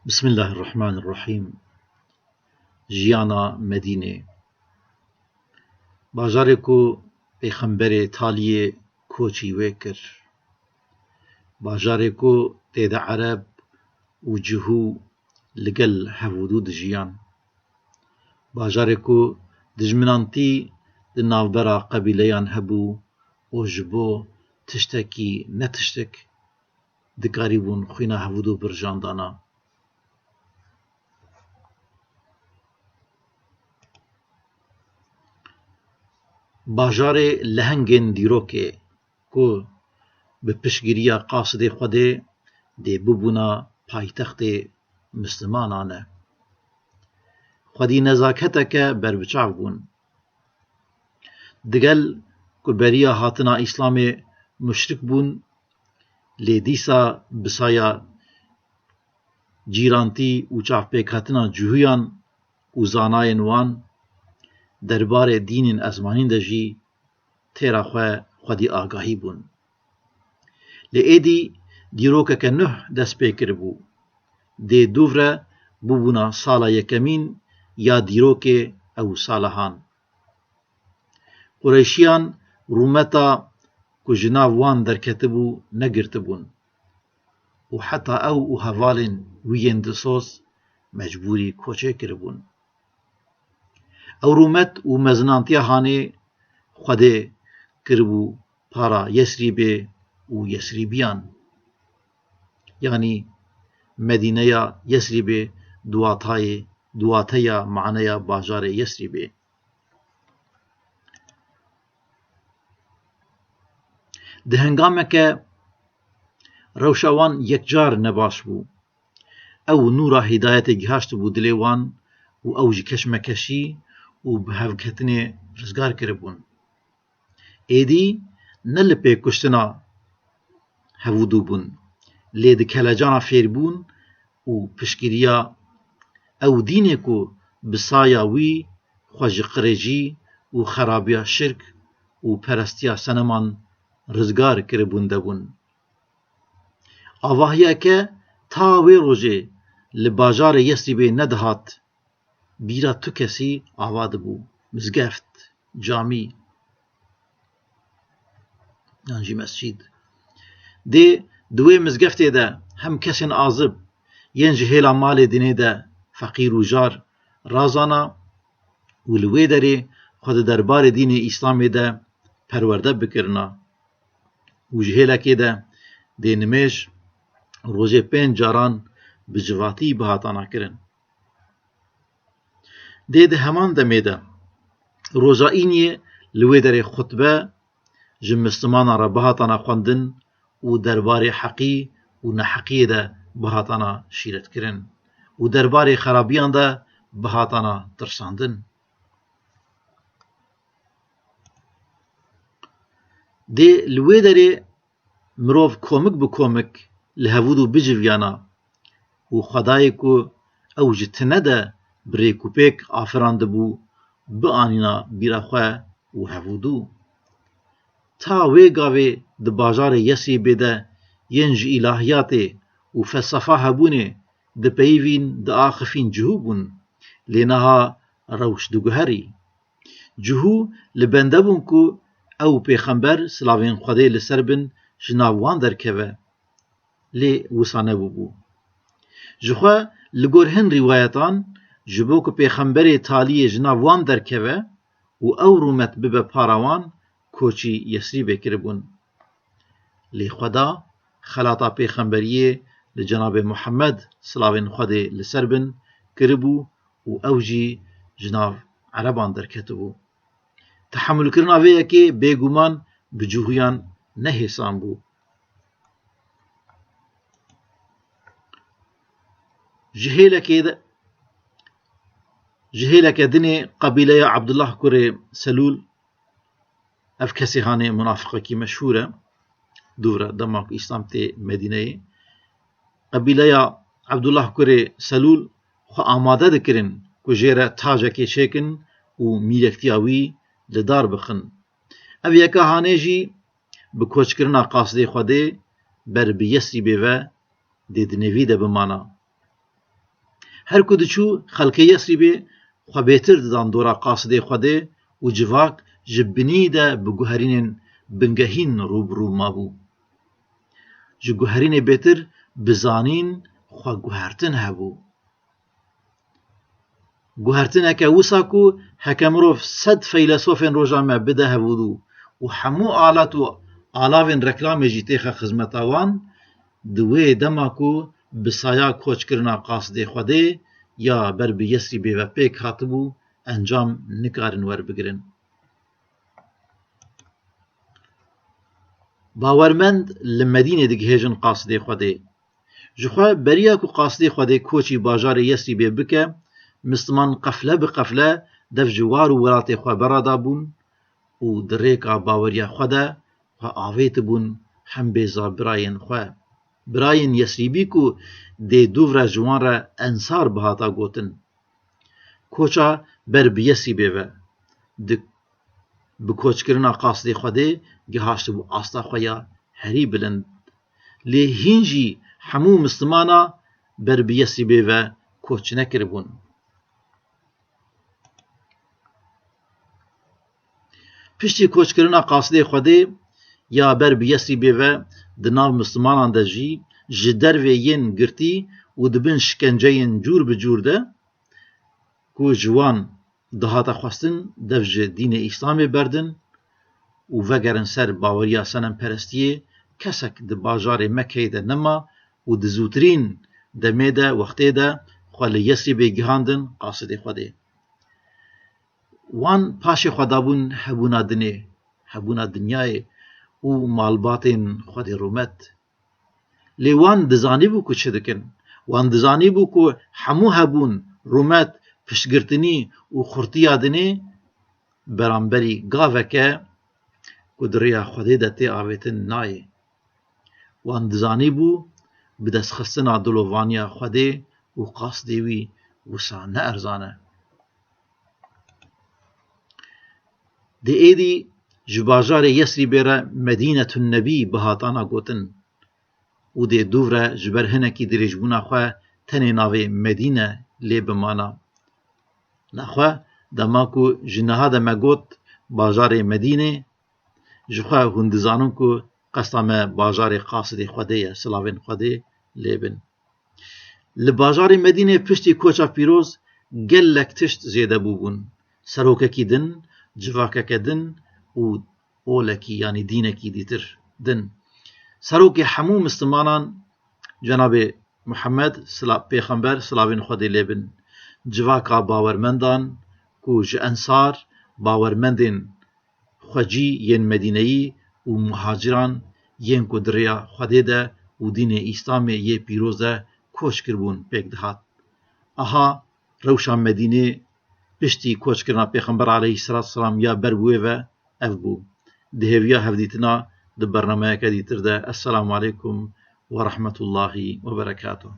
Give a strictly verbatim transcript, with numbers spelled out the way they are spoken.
Bismillahirrahmanirrahîm. Jiyana Medînê. Bajarê ku Pêxemberê Taliyê koçî wê kir. Bajarê ku tê de Ereb û Cihû li gel hevûdû dijiyan. Bajarê ku dijminantî di navbera qebîleyan hebû û ji bo tiştekî ne tiştek dikarîbûn xwîna hevûdû birjandana. Bajarê lehengên dîrokê ku bi piştgiriya qasidê Xwedê dê bibûna paytextê Mislimanan e. Xwedî nezaketeke berbiçav bûn. Digel ku beriya hatina Îslamê muşrik bûn, lê dîsa bi saya cîrantî û çavpêkhatina Cihûyan û zanayên wan derbarê dînên ezmanîn de jî têra xwe xwedî agahî bûn. Lê êdî dîrokeke nuh dest pê kiribû. Dê dûv re bûbûna sala yekemîn ya dîrokê ew salehan. Qureyşiyan rûmeta ku ji nav wan derketibû negirtibûn û heta ew û hevalên wî yên dilsoz mecbûrî koçê kiribûn. Ew rûmet û mezinantiya hanê Xwedê kiribû para Yesrîbê û Yesrîbiyan. Yanî Medîneya Yesrîbê, duwatayê, duwateya maneya bajarê Yesrîbê. Di hengameke rewşa wan yekcar nebaş bû. Ew nûra hîdayetê gihaştibû dilê wan û ew ji keşmekeşî û bihevketinê rizgar kiribûn. Êdî ne li pê kuştina hevûdû bûn, lê di kelecana fêrbûn û piştgiriya ew dînê ku bi saya wî xwe ji qirêjî û xerabiya şirk û perestiya seneman rizgar kiribûn de bûn. Avahiyeke ta wê rojê li bajarê Yesrîbê nedihat, bîra tu kesî ava dibû, mizgeft, camî yan jî mescîd. Dê di wê mizgeftê de hem kesên azib yên ji hêla malê dinê de feqîr û jar razana û li wê derê xwe di derbarê dînê Îslamê de perwerde bikirina û ji hêlekê de dê nimêj rojê pênc caran bi civatî bihatana kirin. Dê di heman demê de roja îniyê li wê derê xutbe ji Mislimanan re bihatana xwendin û derbarê heqî û neheqiyê de bihatana şîretkirin û derbarê xerabiyan de bihatana tirsandin. Dê li wê derê mirov komik bi komik li hevûdû biciviyana û Xwedayê ku ew ji tine de bi rêkûpêk afirandibû, bianîna bîra xwe û hevûdû. Ta wê gavê di bajarê Yesrîbê de yên ji îlahiyatê û felsefa hebûnê dipeyivîn, diaxifîn cihû bûn, lê niha rewş diguherî. Cihû li bende bûn ku ew pêxember, silavên Xwedê li ser bin, ji nav wan derkeve. Lê wisa nebûbû. Jixwe li gor hin rîwayetan, ji bo ku pêxemberê taliyê ji nav wan derkeve û ew rûmet bibe para wan, koçî Yesrîbê kiribûn. Lê Xweda xelata pêxemberiyê li Cenabê Muhammed, silavên Xwedê li ser bin, kiribû û ew jî ji nav Ereban derketibû. Tehemûlkirina vê yekê bêguman bi cihûyan ne hêsan bû. Ji hêlekê de, ji hêleke dinê qebîleya Abdullah kurê Selûl, ev kesê hanê munafiqekî meşhûr e, dûv re dema ku Îslam tê Medîneyê. Qebîleya Abdullah kurê Selûl xwe amade dikirin ku jê re tacekê çêkin û mîrektiya wî li dar bixin. Ev yeka hanê jî bi koçkirina qasidê Xwedê ber bi Yesrîbê ve dê di nêvî de bimana. Her ku diçû, xelkê Yesrîbê xwe bêtir didan dora qasidê Xwedê û civak ji binî de bi guherînên bingehîn rû bi rû mabû. Ji guherînê bêtir bi zanîn xwe guhertin hebû. Guhertineke wisa ku heke mirov sed feylesofên roja me bide hevûdû û hemû alet û alavên reklamê jî têxe xizmeta wan, di wê dema ku bi saya koçkirina qasidê Xwedê ya ber bi Yesrîbê ve pêk hatibû, encam nikarin werbigirin. Bawermend li Medînê digihêjin qasidê Xwedê. Ji xwe beriya ku qasidê Xwedê koçî bajarê Yesrîbê bike, Misliman qefle bi qefle dev ji war û welatê xwe berada bûn û di rêka baweriya xwe de xwe avêtibûn hembêza birayên xwe. Birayên Yesrîbî ku dê dûv re ji wan re Ensar bihata gotin. Koça ber bi Yesrîbê ve di bi koçkirina qasidê Xwedê gihaştibû asta xwe ya herî bilind. Lê hîn jî hemû Mislimana ber bi Yesrîbê ve koç nekiribûn. Piştî koçkirina qasidê Xwedê ya ber bi Yesrîbê ve di nav Mislimanan de jî ji dervê yên girtî û di bin şikenceyên cûr bi cûr de ku ji wan dihate xwestin dev ji dînê Îslamê berdin û vegerin ser baweriya senemperestiyê, kesek di bajarê Mekkeyê de nema û di zûtirîn demê de, wextê de xwe li Yesrîbê gihandin qasidê Xwedê. Wan paşê xwe dabûn hebûna dinê, hebûna dinyayê û malbatên Xwedê rûmet. Lê wan dizanîbû ku çi dikin. Wan dizanîbû ku hemû hebûn, rûmet, piştgirtinî û xurtiya dinê beramberî gaveke ku di rêya Xwedê de tê avêtin nayê. Wan dizanîbû bi destxistina dilovaniya Xwedê û qasdê wî wisa ne erzan e. Di êdî ji bajarê Yesrîbê re Medînetun Nebî bihatana gotin û dê dûv re ji ber hinekî dirêjbûna xwe tenê navê Medîne lê bimana. Naxwe dema ku ji niha de me got bajarê Medînê, ji xwe hûn dizanin ku qesta me bajarê qasidê Xwedê ye, silavên Xwedê lê bin. Li bajarê Medînê piştî koça pîroz gelek tişt zêde bûbûn. Serokekî din, civakeke din û olekî, yanî dînekî dîtir din. Serokê hemû mislimanan, Cenabê Muhammed, sila-, Pêxember, silavên Xwedê lê bin, civaka bawermendan ku ji Ensar, bawermendên xwecî yên Medîneyî û muhaciran yên ku di rêya Xwedê de û dînê Îslamê yê pîroz de koç kiribûn pêk dihat. Aha rewşa Medînê piştî koçkirina Pêxember aleyhisselatu vesselam ya ber bi wê ve ev bû. Di hêviya hevdîtina di bernameyeke dîtir de. Esselamu aleykum ve rahmetullahi ve berekatuh.